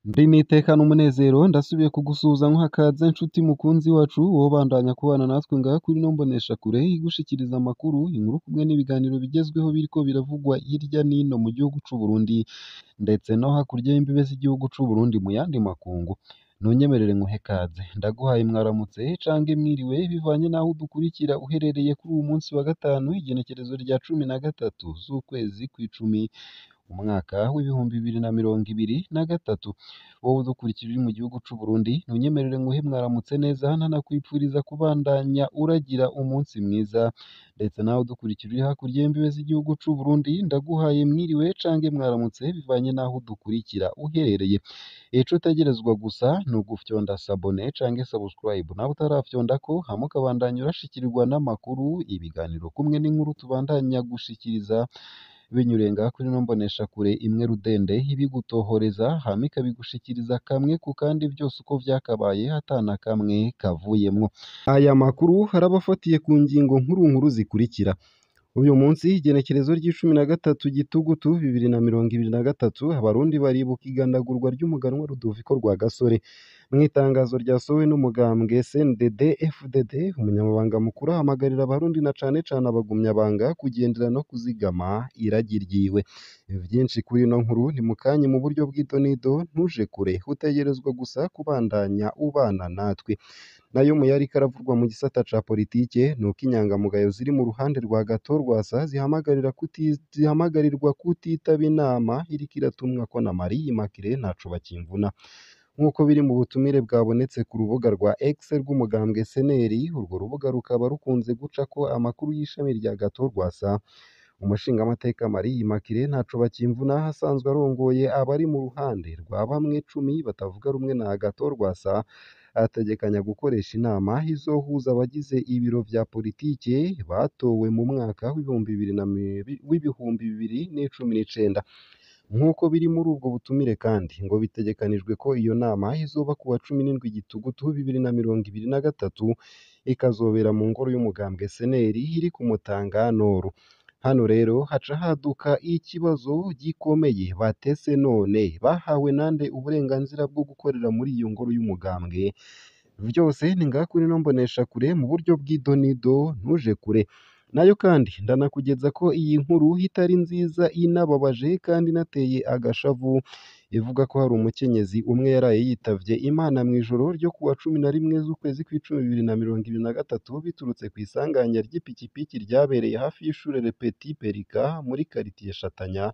Ndi n'iteka n'umunezero ndasubiye kugusuhuza nkuha kaze nshuti mukunzi wacu wobandanya kubana natwe ngaha kuri ino mboneshakure igushikiriza amakuru, inkuru kumwe n'ibiganiro bigezweho biriko biravugwa hirya n'ino mu gihugu c'u Burundi ndetse no hakurya y'imbibe z'igihugu c'u Burundi mu yandi makungu. Ntunyemerere nkuhe kaze, ndaguhaye mwaramutse canke mwiriwe bivanye n'aho udukurikira uherereye kuri uwu munsi wa gatanu igenekerezo rya 13 z'ukwezi kw'icumi umwaka w'2023. Wowe udukurikira uri mu gihugu c'u Burundi ntunyemerere nkuhe mwaramutse neza ntanakwipfuriza kubandanya uragira umunsi mwiza, ndetse nawe udukurikira uri hakurya y'imbibe z'igihugu c'u Burundi ndaguhaye mwiriwe canke mwaramutse bivanye n'aho udukurikira uherereye. Ico utegerezwa gusa ni ugufyonda sabone canke subscribe nawe utarafyondako hama ukabandanya urashikirirwa n'amakuru, ibiganiro kumwe n'inkuru tubandanya gushikiriza binyuriye ngaha kuri ino mboneshakure imwe rudende ibigutohoreza hama ikabigushikiriza kamwe ku kandi vyose uko vyakabaye ata na kamwe kavuyemwo. Aya makuru araba afatiye ku ngingo nkuru nkuru zikurikira: uyu munsi igenekerezo ry'icumi na gatatu Gitugutu 2023 abarundi baribuka igandagurwa ry'umuganwa Rudoviko Rwagasore. Mw'itangazo ryasohowe n'umugambwe CNDD FDD, umunyamabanga mukuru ahamagarira abarundi na cane cane abagumyabanga kugendera no kuzigama iragi ryiwe. Vyinshi kuri ino nkuru ni mukanya mu buryo bw'idonido, ntuje kure utegerezwa gusa kubandanya ubana natwe. Nayo mu yariko aravugwa mu gisata ca politike nuko inyangamugayo ziri mu ruhande rwa Gatorwasa zihamagarirwa kutitaba inama iriko iratumwako na Marie Immaculée Ntacobakimvuna. Nk'uko biri mu butumire bwabonetse ku rubuga rwa X rw'umugambwe SNL, urwo rubuga rukaba rukunze gucako amakuru y'ishami rya Gatorwasa. Umushingamateka Marie Immaculée Ntacobakimvuna asanzwe arongoye abari mu ruhande rwa bamwe cumi batavuga rumwe na Agathon Rwasa, ategekanya gukoresha inama izohuza abagize ibiro vya politike batowe mu mwaka w'2019. Nk'uko biri muri ubwo butumire kandi ngo bitegekanijwe ko iyo nama izoba kuwa 17 Gitugutu 2023 ikazobera mu ngoro y'umugambwe SNL iri ku Mutanga Nord. Hano rero haca haduka ikibazo gikomeye batese none bahawe nande uburenganzira bwo gukorera muri iyo ngoro y'umugambwe? Vyose ni ngaha kuri ino mboneshakure mu buryo bw'idonido ntuje kure. Nayo kandi ndanakugeza ko iyi nkuru itari nziza inababaje kandi inateye agashavu, ivuga ko hari umukenyezi umwe yaraye yitavye Imana mw'ijoro ryo kuwa 11 z'ukwezi kw'icumi 2023 biturutse kw'isanganya ry'ipikipiki ryabereye hafi y'ishure Le Petit Pelican muri karitiye Shatanya,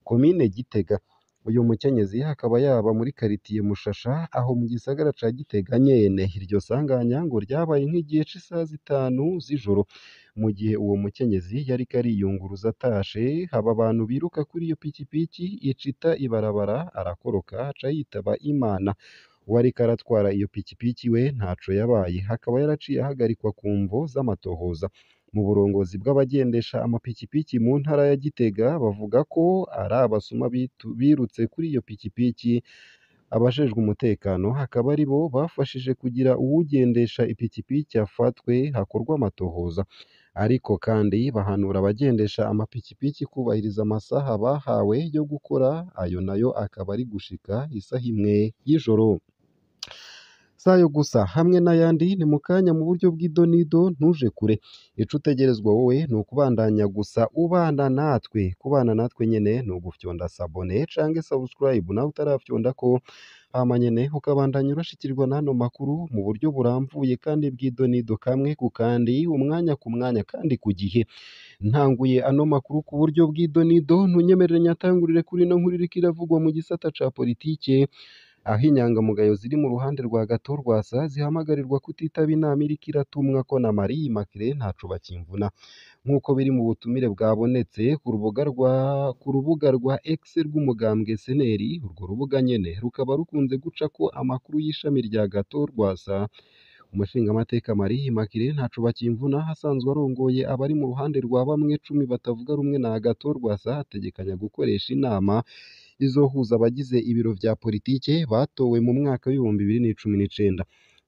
komine Gitega. Uyu mukenyezi akaba yaba muri karitiye Mushasha aho mu gisagara ca Gitega nyene. Iryo sanganya ngo ryabaye nk'igihe c'isaha 5 z'ijoro. Mu gihe uwo mukenyezi yariko ariyunguruza atashe, haba abantu biruka kuri iyo pikipiki ica ita ibarabara arakoroka aca yitaba Imana. Uwariko aratwara iyo pikipiki we ntaco yabaye, akaba yaraciye ahagarikwa ku mvo z'amatohoza. Mu burongozi bw'abagendesha amapikipiki mu ntara ya Gitega bavuga ko ari abasuma birutse kuri iyo pikipiki, abajejwe umutekano akaba aribo bafashije kugira uwugendesha ipikipiki afatwe hakorwe amatohoza. Ariko kandi bahanura abagendesha amapikipiki kubahiriza amasaha bahawe yo gukora, ayo nayo akaba ari gushika isaha 1 y'ijoro. Sayo gusa hamwe n'ayandi ni mukanya mu buryo bw'idonido ntuje kure. Ico utegerezwa wowe ni ukubandanya gusa ubana natwe. Kubana natwe nyene ni ugufyonda sabone canke subscribe nawe utarafyondako, hama nyene ukabandanya urashikirwa n'ano makuru mu buryo buramvuye kandi bw'idonido kamwe ku kandi, umwanya ku mwanya kandi ku gihe. Ntanguye ano makuru ku buryo bw'idonido, ntunyemerere nyatangurire kuri ino nkuru iriko iravugwa mu gisata ca politike, aho inyangamugayo ziri mu ruhande rwa Gatorwasa zihamagarirwa kutitaba inama iriko iratumwako na Marie Immaculée Ntacobakimvuna. Nk'uko biri mu butumire bwabonetse ku rubuga rwa X rw'umugambwe SNL, urwo rubuga nyene rukaba rukunze gucako amakuru y'ishami rya Gatorwasa. Umushingamateka Marie Immaculée Ntacobakimvuna asanzwe arongoye abari mu ruhande rwa bamwe cumi batavuga rumwe na Agathon Rwasa, ategekanya gukoresha inama izohuza abagize ibiro vya politike batowe mu mwaka w'2019.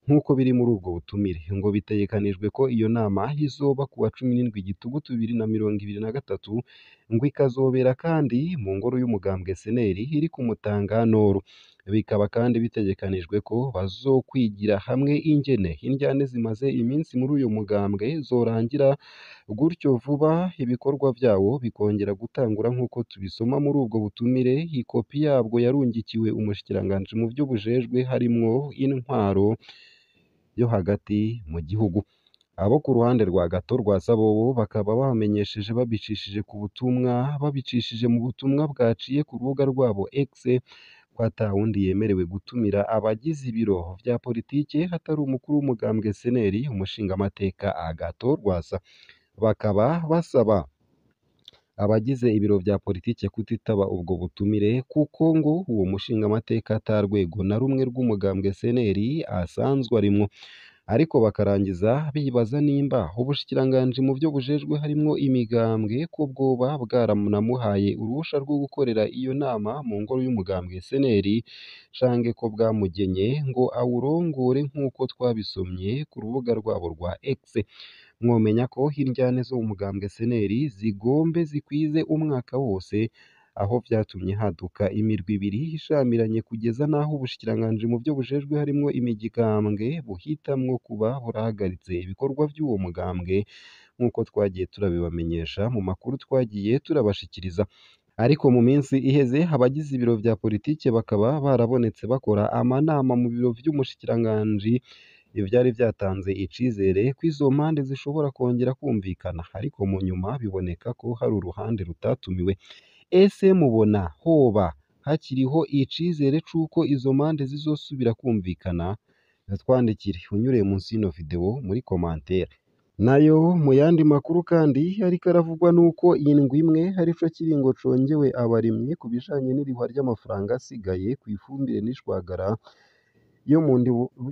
Nk'uko biri muri ubwo butumire ngo bitegekanijwe ko iyo nama izoba kuwa 17 Gitugutu 2023 ngo ikazobera kandi mu ngoro y'umugambwe SNL iri ku Mutanga Nord. Bikaba kandi bitegekanijwe ko bazokwigira hamwe ingene indyane zimaze iminsi muri uyo mugambwe zorangira, gutyo vuba ibikorwa vyawo bikongera gutangura nk'uko tubisoma muri ubwo butumire. Ikopi yabwo yarungikiwe umushikiranganji mu vyo bujejwe harimwo intwaro yo hagati mu gihugu. Abo ku ruhande rwa Gato Rwasa bobo bakaba bamenyesheje babicishije mu butumwa bwaciye ku rubuga rwabo X ko atawundi yemerewe gutumira abagize ibiro vya politike hatari umukuru w'umugambwe CNL umushingamateka Agathon Rwasa. Bakaba basaba abagize ibiro vya politike kutitaba ubwo butumire kuko ngo uwo mushingamateka ata rwego na rumwe rw'umugambwe CNL asanzwe arimwo. Ariko bakarangiza bibaza nimba ubushikiranganji mu vyo bujejwe harimwo imigambwe ko bwoba bwaranamuhaye uruhusha rwo gukorera iyo nama mu ngoro y'umugambwe CNL, canke ko bwamugenye ngo awurongore nk'uko twabisomye ku rubuga rwabo rwa X. Mwomenya ko indyane zo mu mugambwe CNL zigombe zikwize umwaka wose, aho vyatumye haduka imirwi ibiri ishamiranye kugeza n'aho ubushikiranganji mu vyo bujejwe harimwo imigambwe buhitamwo kuba burahagaritse ibikorwa vy'uwo mugambwe nk'uko twagiye turabibamenyesha mu makuru twagiye turabashikiriza. Ariko mu minsi iheze abagize ibiro vya politike bakaba barabonetse bakora amanama mu biro vy'umushikiranganji, ivyari vyatanze icizere ko izo mpande zishobora kongera kumvikana, ariko mu nyuma biboneka ko hari uruhande rutatumiwe. Ese mubona hoba hakiriho icizere c'uko izo mpande zizosubira kumvikana? Twandikire unyuriye munsi y'ino video muri commentaire. Nayo mu yandi makuru kandi ariko aravugwa nuko indwi imwe arico kiringo congewe abarimyi ku bijanye n'irihwa ry'amafaranga asigaye kw'ifumbire n'ishwagara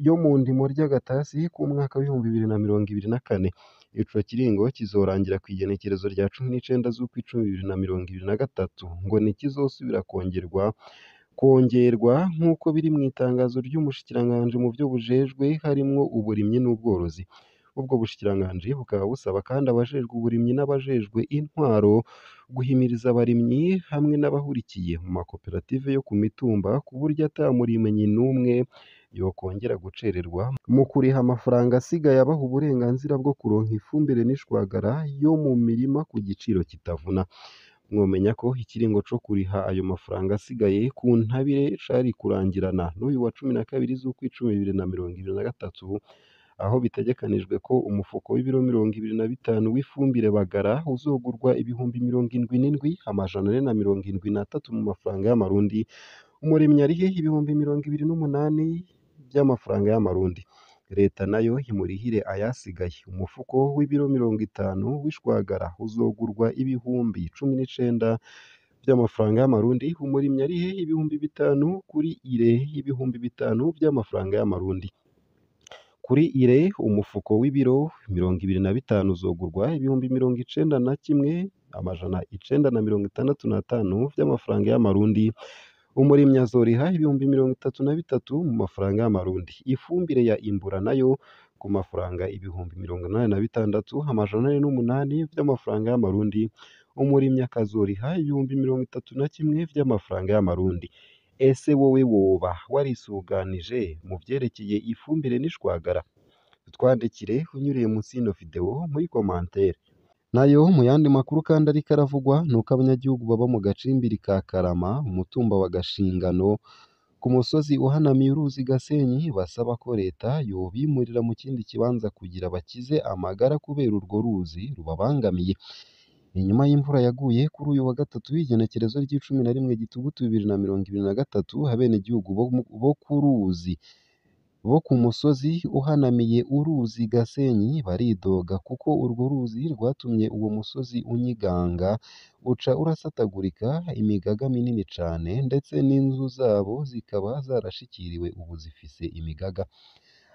yo mu ndimo ry'agatasi k'umwaka w'2024. Ico kiringo kizorangira kw'igenekerezo rya 19 z'ukwicumi 2023, ngo ntikizosubira kongerwa nk'uko biri mw'itangazo ry'umushikiranganji mu vyo bujejwe harimwo uburimyi n'ubworozi. Ubwo bushikiranganji bukaba busaba kandi abajejwe uburimyi n'abajejwe intwaro guhimiriza abarimyi hamwe n'abahurikiye mu makoperative yo ku mitumba ku buryo ata murimyi n'umwe yokongera gucererwa mu kuriha amafaranga asigaye abaha uburenganzira bwo kuronka ifumbire n'ishwagara yo mu mirima ku giciro kitavuna. Mwomenya ko ikiringo co kuriha ayo mafaranga asigaye ku ntabire cari kurangirana n'uyu wa 12 z'ukwicumi 2023, aho bitegekanijwe ko umufuko w'ibiro 25 w'ifumbire bagara uzogurwa 77,473 mu mafaranga y'amarundi, umurimyi arihe 28,000 by'amafaranga y'amarundi. Leta nayo imurihire ayasigaye. Umufuko w'ibiro 50 w'ishwagara uzogurwa 19,000 by'amafaranga y'amarundi, umurimyi arihe 5,000 kuri ire 5,000 by'amafaranga y'amarundi. Kuri ire umufuko w'ibiro 25 uzogurwa 91,965 by'amafaranga y'amarundi, umurimyi azoriha 33,000 mu mafaranga y'amarundi. Ifumbire ya imbura nayo ku mafaranga 86,408 by'amafaranga y'amarundi, umurimyi akazoriha 31,000 by'amafaranga y'amarundi. Ese wowe woba warisuganije mu vyerekeye ifumbire n'ishwagara? Twandikire unyuriye munsi y'ino video muri commentaire. Nayo mu yandi makuru kandi ariko aravugwa nuko abanyagihugu baba mu gacimbiri ka Karama, umutumba wa Gashingano, ku musozi uhanamiye uruzi Gasenyi, basaba ko leta yobimurira mu kindi kibanza kugira bakize amagara kubera urwo ruzi rubabangamiye. Inyuma y'imvura yaguye kuri uyu wa gatatu w'igenekerezo ry'icumi na rimwe Gitugutu 2023, abenegihugu bo ku ruzi bo ku musozi uhanamiye uruzi Gasenyi baridoga kuko urwo ruzi rwatumye uwo musozi unyiganga uca urasatagurika imigaga minini cane, ndetse n'inzu zabo zikaba zarashikiriwe ubu zifise imigaga.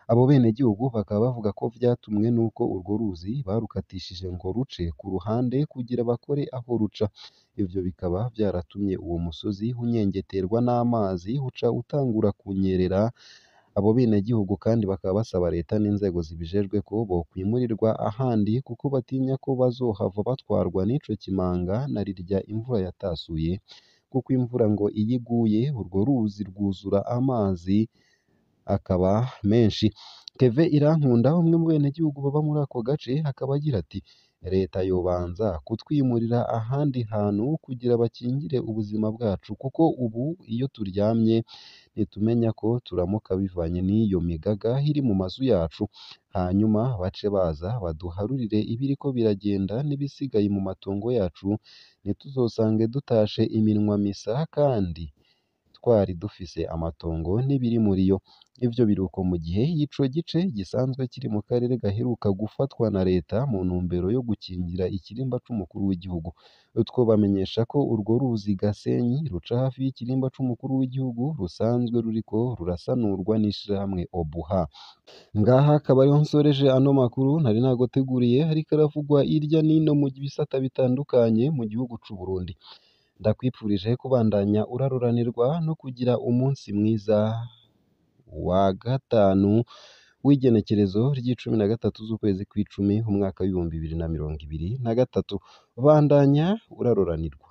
Abo benegihugu bakaba bavuga ko vyatumwe n'uko urwo ruzi barukatishije ngo ruce ku ruhande kugira bakore aho ruca. Ivyo bikaba vyaratumye uwo musozi unyengeterwa n'amazi uca utangura kunyerera. Abo benegihugu kandi bakaba basaba leta n'inzego zibijejwe ko bokwimurirwa ahandi kuko batinya ko bazohava batwarwa n'ico kimanga na rirya imvura yatasuye, kuko imvura ngo iyo iguye urwo ruzi rwuzura amazi akaba menshi. Keve Irankunda, umwe mu benegihugu baba muri ako gace, akaba agira ati: "Leta yobanza kutwimurira ahandi hantu kugira bakingire ubuzima bwacu, kuko ubu iyo turyamye ntitumenya ko turamuka bivanye n'iyo migaga iri mu mazu yacu. Hanyuma bace baza baduharurire ibiriko biragenda n'ibisigaye mu matongo yacu, ntituzosange dutashe iminwa misa kandi twari dufise amatongo n'ibiri muri yo." Ivyo biruko mu gihe ico gice gisanzwe kiri mu karere gaheruka gufatwa na leta mu ntumbero yo gukingira ikirimba c'umukuru w'igihugu. Twobamenyesha ko urwo ruzi Gasenyi ruca hafi y'ikirimba c'umukuru w'igihugu rusanzwe ruriko rurasanurwa n'ishirahamwe Obuha. Ngaha akaba ariho nsoreje ano makuru nari naguteguriye, ariko aravugwa hirya n'ino mu bisata bitandukanye mu gihugu c'u Burundi. Ndakwipfurije kubandanya uraruranirwa no kugira umunsi mwiza wa gatanu w'igenekerezo ry'icumi na gatatu z'ukwezi kw'icumi umwaka w'2023. Bandanya uraroranirwa.